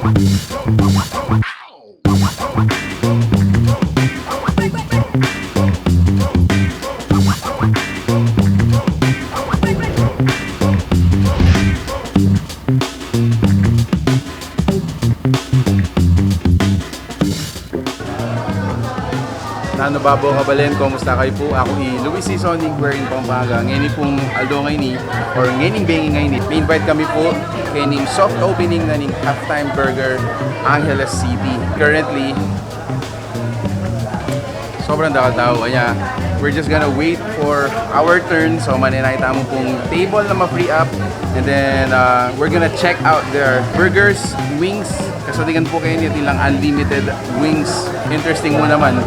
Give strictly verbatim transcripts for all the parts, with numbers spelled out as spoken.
Nanu babo, kabalen, kumusta kayu pu? Aku i Luis Sison ning Guerin, Pampanga. Ngeni pung aldo ngeni, or ngening bengi ngeni, mi-invite kami pu kening soft opening na ning Halftime Burger, Angeles City. Currently, sobrang dakal tau. Kaya, we're just gonna wait for our turn. So, manenay tamu pung table na ma-free up. And then, uh, we're gonna check out their burgers, wings. Kasi tingnan pu keni, atin lang unlimited wings. Interesting mu naman.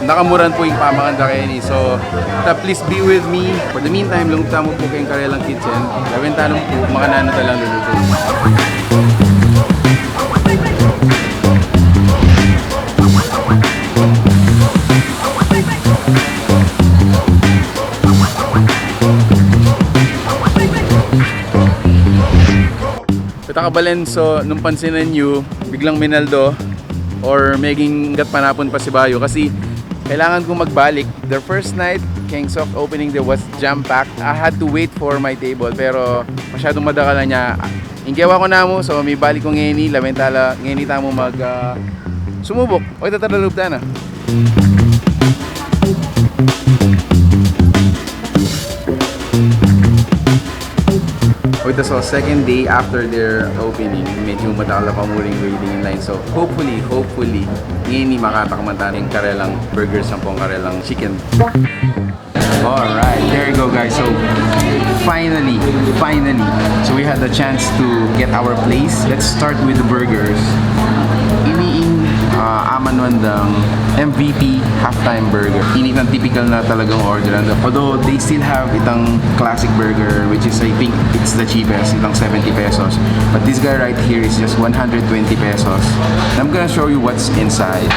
Nakamuran pu ing pamakanta keni. So, ta, please be with me. For the meantime, lungub tamu pu keng karelang kitchen. Gawin tamu pu, makananu talang lulutu. Peta kabalen, so, nung pansinan yu, biglang minaldo, or meging gat panapun pasibayu, kasi kailangan kung magbalik. The first night, keng soft opening, there was jam-packed. I had to wait for my table, pero masyadung madakal na nya. Ing gewa ku namu, so, mibalik ku ngeni, lawen tala, ngeni tamu mag, ah, sumubuk. O, ita tala lub tana. O, ita, so, second day after their opening, medyo madakal na pa mu ring waiting in line. So, hopefully, hopefully, ngeni makatakman tana ing karelang burgers ampong karelang chicken. Alright, there you go, guys. So, finally, finally, so we had the chance to get our place. Let's start with the burgers. Ini ing, ah, amanuan dang M V P halftime burger. Ini itang typical na talagang order. Although they still have itang classic burger, which is, I think, it's the cheapest, itang seventy pesos. But this guy right here is just one hundred twenty pesos. And I'm gonna show you what's inside.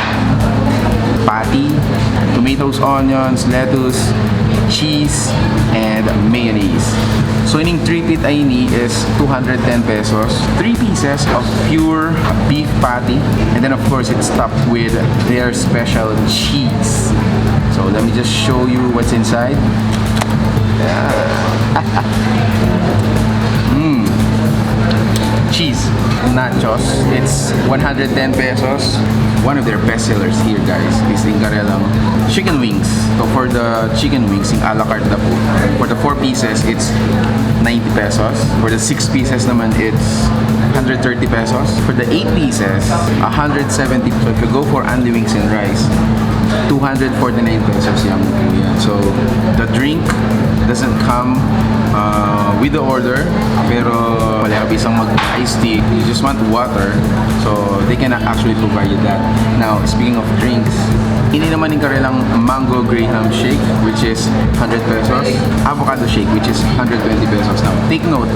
Patty, tomatoes, onions, lettuce, cheese, and mayonnaise. So, ining three-peat a ini is two hundred ten pesos. Three pieces of pure beef patty. And then, of course, it's topped with their special cheese. So, let me just show you what's inside. Yeah. Mm. Cheese nachos. It's one hundred ten pesos. One of their best sellers here, guys, is ing karelang chicken wings. So for the chicken wings, ing a la carte na pu, for the four pieces, it's ninety pesos. For the six pieces naman, it's hundred thirty pesos. For the eight pieces, a hundred seventy. So if you go for only wings and rice, two hundred forty-nine pesos yang pu yan. So the drink doesn't come, uh, with the order, pero wala ka bisang mag-iced tea, you just want water, so they can actually provide you that. Now, speaking of drinks, ini naman ing karelang mango graham shake, which is hundred pesos, avocado shake, which is hundred twenty pesos. Now, take note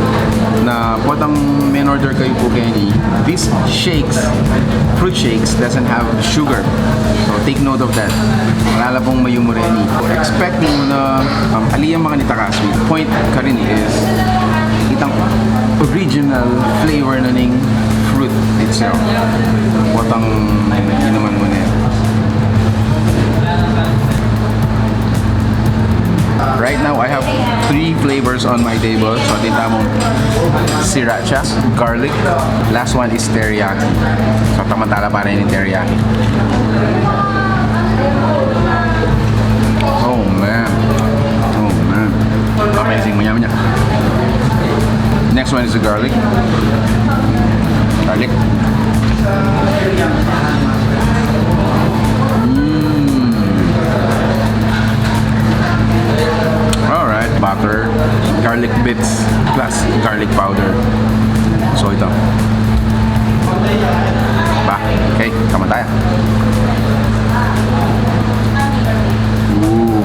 na potang men order kayu pu keni, this shakes, fruit shakes, doesn't have sugar. So, take note of that. Wala la pung mayumu reni. Expect mu na, um, ali yang makanita ka sweet. Point karin is itang original flavor na ning fruit itself. Potang inuman mu na yan. Right now, I have three flavors on my table. So, atin tamung sriracha, garlic, last one is teriyaki. So, tamang tala pa rin yung teriyaki. Oh, man. Oh, man. Amazing. Manya-manya. Next one is the garlic. Garlic. Mm. Alright, butter, garlic bits, plus garlic powder. So, ito. Ba, okay, kaman tayo. Ooh.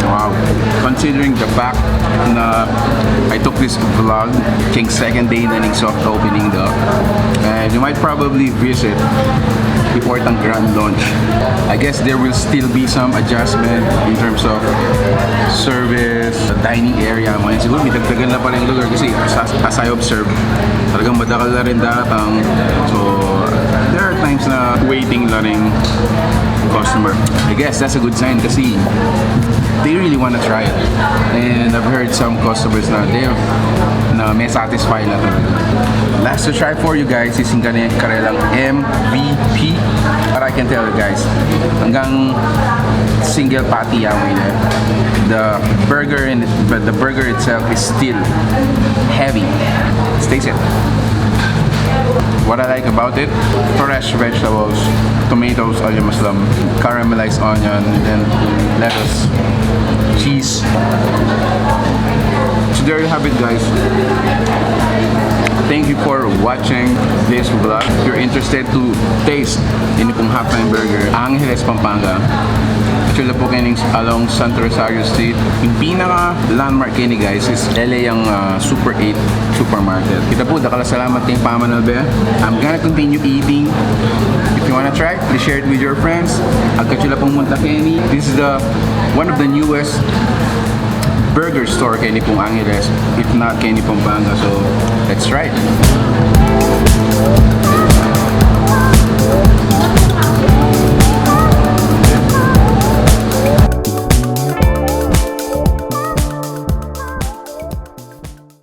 Wow. Considering the fact na I took this vlog king second day na ning soft opening da, and you might probably visit before itang grand launch. I guess there will still be some adjustment in terms of service, dining area, mga yan. Siguro may dagdagan na pa rin lugar kasi as, as, as I observe, talagang madakal na rin datang. So, there are times na waiting na rin customer. I guess that's a good sign kasi they really wanna try it. And I've heard some customers na they na may satisfy na talaga. Last to try for you guys is yung kani-, karelang M V P. But I can tell you guys, hanggang single patty yan, the burger in, but the burger itself is still heavy. Let's taste it. What I like about it, fresh vegetables, tomatoes, alam, caramelized onion, and lettuce, cheese. So there you have it, guys. Thank you for watching this vlog. If you're interested to taste ini pong Half Time Burger, Angeles, Pampanga, actually po kaya along Santo Rosario Street. Yung pinaka landmark kaya ni guys is L A ang, ah, Super eight supermarket. Kita po, dakal a salamat keng pamanalbe. I'm gonna continue eating. If you wanna try, please share it with your friends. Agkatsu la pong munta keni. This is the one of the newest burger store keni pong Angeles, if not keni Pampanga. So, let's try it.